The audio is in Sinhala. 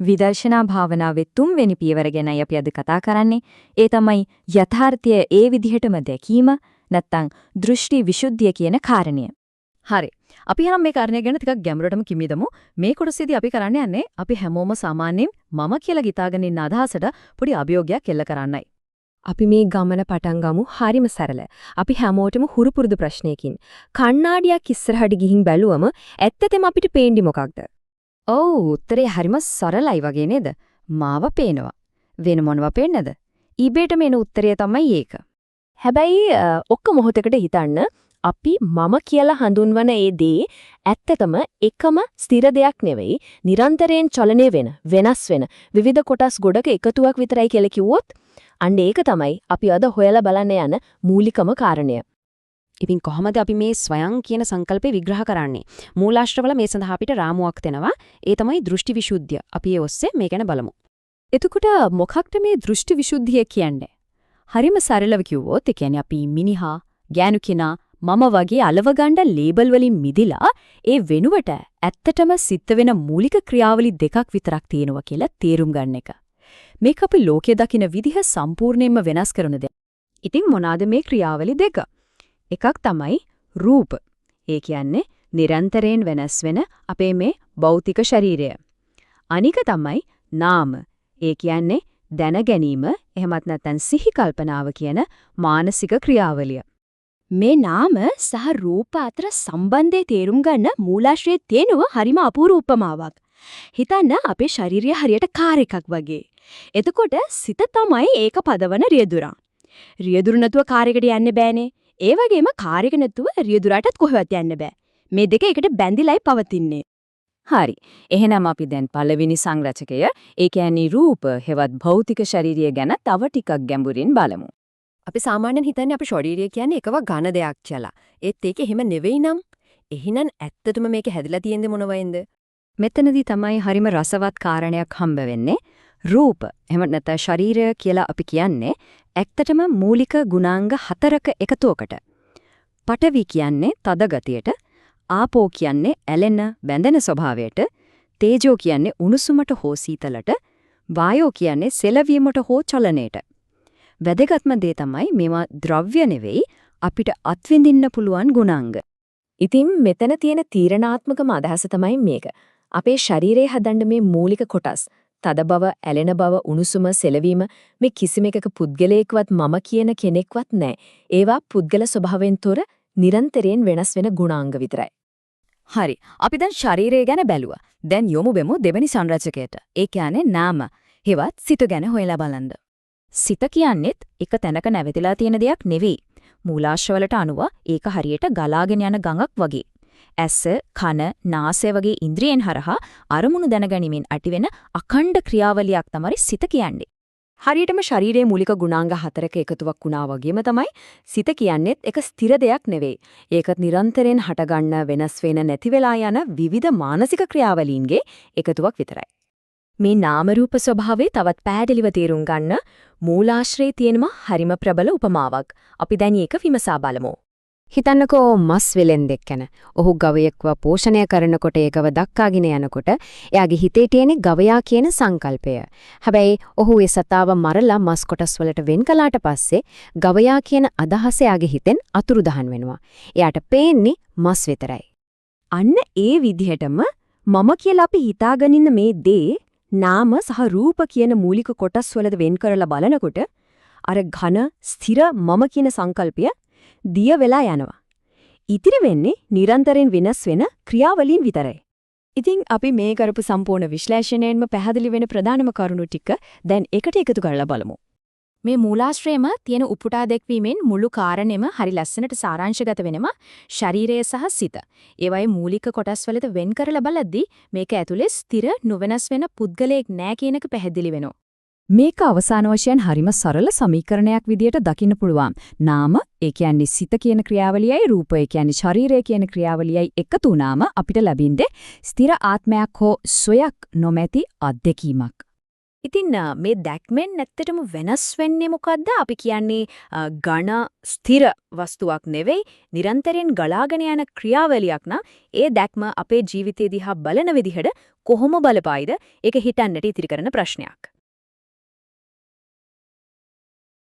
විදර්ශනා භාවනාවේ තුන්වෙනි පියවර ගැනයි අපි අද කතා කරන්නේ. ඒ තමයි යථාර්ථය ඒ විදිහටම දැකීම නැත්තම් දෘෂ්ටි විසුද්ධිය කියන කාරණය. හරි. අපි එහෙනම් මේ කාරණය ගැන ටිකක් ගැඹුරටම කිමිදමු. මේ කොටසේදී අපි කරන්න යන්නේ අපි හැමෝම සාමාන්‍යයෙන් මම කියලා හිතාගෙන ඉන්න අදහසට පොඩි අභියෝගයක් එල්ල කරන්නයි. අපි මේ ගමන පටන් ගමු හරිම සරල. අපි හැමෝටම හුරු පුරුදු ප්‍රශ්නයකින්. කණ්ණාඩියක් ඉස්සරහට ගිහින් බැලුවම ඇත්තටම අපිට පේන්නේ මොකක්ද? ඔව්, උත්තරේ හරිම සරලයි වගේ නේද? මාව පේනවා. වෙන මොනවා පේන්නද? ඉබේටම එන උත්තරය තමයි ඒක. හැබැයි ඔක්ක මොහොතකට හිතන්න, අපි මම කියලා හඳුන්වන ඒ දේ ඇත්තටම එකම ස්ථිර දෙයක් නෙවෙයි, නිරන්තරයෙන් චලනය වෙන, වෙනස් වෙන විවිධ කොටස් ගොඩක එකතුවක් විතරයි කියලා කිව්වොත්, අන්න ඒක තමයි අපි අද හොයලා බලන්න යන මූලිකම කාරණය. ඉතින් කොහොමද අපි මේ ස්වයං කියන සංකල්පය විග්‍රහ කරන්නේ? මූලාශ්‍රවල මේ සඳහා අපිට රාමුවක් දෙනවා. ඒ තමයි දෘෂ්ටි විසුද්ධිය. අපි ඒ ඔස්සේ මේ ගැන බලමු. එතකොට මොකක්ද මේ දෘෂ්ටි විසුද්ධිය කියන්නේ? හරිම සරලව කිව්වොත්, ඒ කියන්නේ අපි මිනිහා, ගෑනු කෙනා, මම වගේ අලව ගන්න ලේබල් වලින් මිදිලා ඒ වෙනුවට ඇත්තටම සිද්ධ වෙන මූලික ක්‍රියාවලි දෙකක් විතරක් තියෙනවා කියලා තේරුම් ගන්න එක. මේක අපි ලෝකය දකින විදිහ සම්පූර්ණයෙන්ම වෙනස් කරන දෙයක්. ඉතින් මොනවාද මේ ක්‍රියාවලි දෙක? එකක් තමයි රූප. ඒ කියන්නේ නිරන්තරයෙන් වෙනස් වෙන අපේ මේ භෞතික ශරීරය. අනික තමයි නාම. ඒ කියන්නේ දැන ගැනීම, එහෙමත් නැත්නම් සිහි කල්පනාව කියන මානසික ක්‍රියාවලිය. මේ නාම සහ රූප අතර සම්බන්ධය තේරුම් ගන්න මූලාශ්‍රයේ තියෙනව හරිම අපූර්ව උපමාවක්. හිතන්න අපේ ශරීරය හරියට කාර් එකක් වගේ. එතකොට සිත තමයි ඒක පදවන රියදුරා. රියදුරු නැතුව කාර් එකට යන්න බෑනේ. ඒ වගේම කාර් එක නැතුව රියදුරාටත් කොහෙවත් යන්න බෑ. මේ දෙක එකට බැඳිලායි පවතින්නේ. හරි. එහෙනම් අපි දැන් පළවෙනි සංරචකය, ඒ කියන්නේ රූප, හෙවත් භෞතික ශරීරය ගැන තව ටිකක් ගැඹුරින් බලමු. අපි සාමාන්‍යයෙන් හිතන්නේ අපේ ශරීරය කියන්නේ එකව ඝන දෙයක් කියලා. ඒත් ඒක එහෙම නෙවෙයි නම්, එහෙනම් ඇත්තටම මේක හැදිලා තියෙන්නේ මොන වයින්ද? මෙතනදී තමයි හරිම රසවත් කාරණයක් හම්බ වෙන්නේ. රූප, එහෙම නැත්නම් ශරීරය කියලා අපි කියන්නේ ඇත්තටම මූලික ගුණාංග හතරක එකතුවකට. පඨවි කියන්නේ තද ගතියට, ආපෝ කියන්නේ ඇලෙන බැඳෙන ස්වභාවයට, තේජෝ කියන්නේ උණුසුමට හෝ සීතලට, වායෝ කියන්නේ සෙලවීමට හෝ චලනයට. වැදගත්ම දේ තමයි මේවා ද්‍රව්‍ය නෙවෙයි, අපිට අත්විඳින්න පුළුවන් ගුණාංග. ඉතින් මෙතන තියෙන තීරණාත්මකම අදහස තමයි මේක. අපේ ශරීරය හදන්න මේ මූලික කොටස්, තද බව, ඇලෙන බව, උණුසුම, සෙලවීම, මේ කිසිම එකක පුද්ගලයෙක්වත් මම කියන කෙනෙක්වත් නැහැ. ඒවා පුද්ගල ස්වභාවයෙන් තොර නිරන්තරයෙන් වෙනස් වෙන ගුණාංග විතරයි. හරි. අපි දැන් ශරීරය ගැන බැලුවා. දැන් යොමු වෙමු දෙවෙනි සංරචකයට. ඒ කියන්නේ නාම. හෙවත් සිත ගැන හොයලා බලන්න. සිත කියන්නේත් එක තැනක නැවතිලා තියෙන දෙයක් නෙවෙයි. මූලාශ්‍රවලට අනුව ඒක හරියට ගලාගෙන යන ගඟක් වගේ. ඇස, කන, නාසය වගේ ඉන්ද්‍රියන් හරහා අරමුණු දැනගැනීමෙන් ඇතිවෙන අඛණ්ඩ ක්‍රියාවලියක් තමයි සිත කියන්නේ. හරියටම ශරීරයේ මූලික ගුණාංග හතරක එකතුවක් වුණා වගේම තමයි සිත කියන්නේත් එක ස්ථිර දෙයක් නෙවෙයි. ඒකත් නිරන්තරයෙන් හටගන්න, වෙනස් වෙන, නැති වෙලා යන විවිධ මානසික ක්‍රියාවලීන්ගේ එකතුවක් විතරයි. මේ නාම රූප ස්වභාවය තවත් පැහැදිලිව තේරුම් ගන්න මූලාශ්‍රයේ තියෙනම හරිම ප්‍රබල උපමාවක්. අපි දැන් ඒක විමසා බලමු. හිතන්නකෝ මස් වෙලෙන්දෙක් ගැන. ඔහු ගවයෙක්ව පෝෂණය කරනකොට, ඒකව දක්කාගෙන යනකොට එයාගේ හිතේ තියෙන ගවයා කියන සංකල්පය. හැබැයි ඔහු ඒ සතාව මරලා මස් කොටස් වලට වෙන් කළාට පස්සේ ගවයා කියන අදහස එයාගේ හිතෙන් අතුරුදහන් වෙනවා. එයාට පේන්නේ මස් විතරයි. අන්න ඒ විදිහටම මම කියලා අපි හිතාගෙන ඉන්න මේ දේ නාම සහ රූප කියන මූලික කොටස් වලද වෙන් කරලා බලනකොට අර ඝන ස්ථිර මම කියන සංකල්පය දිය වෙලා යනවා. ඉතිරි වෙන්නේ නිරන්තරයෙන් වෙනස් වෙන ක්‍රියාවලීන් විතරයි. ඉතින් අපි මේ කරපු සම්පූර්ණ විශ්ලේෂණයෙන්ම පැහැදිලි වෙන ප්‍රධානම කරුණු ටික දැන් එකට එකතු කරලා බලමු. මේ මූලාශ්‍රයේම තියෙන උපුටා දැක්වීමෙන් මුළු කාරණෙම හරි ලස්සනට සාරාංශගත වෙනවා. ශරීරය සහ සිත. ඒවයේ මූලික කොටස් වලට වෙන් කරලා බලද්දී මේක ඇතුලේ ස්ථිර නොවෙනස් වෙන පුද්ගලයෙක් නෑ කියන එක පැහැදිලි වෙනවා. මේක අවසාන වශයෙන් හරිම සරල සමීකරණයක් විදියට දකින්න පුළුවන්. නාම, ඒ කියන්නේ සිත කියන ක්‍රියාවලියයි, රූප, ඒ කියන්නේ ශරීරය කියන ක්‍රියාවලියයි එකතු වුණාම අපිට ලැබෙන්නේ ස්ථිර ආත්මයක් හෝ සොයක් නොමැති අත්දැකීමක්. ඉතින් මේ දැක්මෙන් ඇත්තටම වෙනස් වෙන්නේ මොකද්ද? අපි කියන්නේ ඝන ස්ථිර වස්තුවක් නෙවෙයි, නිරන්තරයෙන් ගලාගෙන යන ක්‍රියාවලියක් නම් ඒ දැක්ම අපේ ජීවිතය දිහා බලන විදිහට කොහොම බලපායිද? ඒක හිතන්නට ඉතිරි කරන ප්‍රශ්නයක්.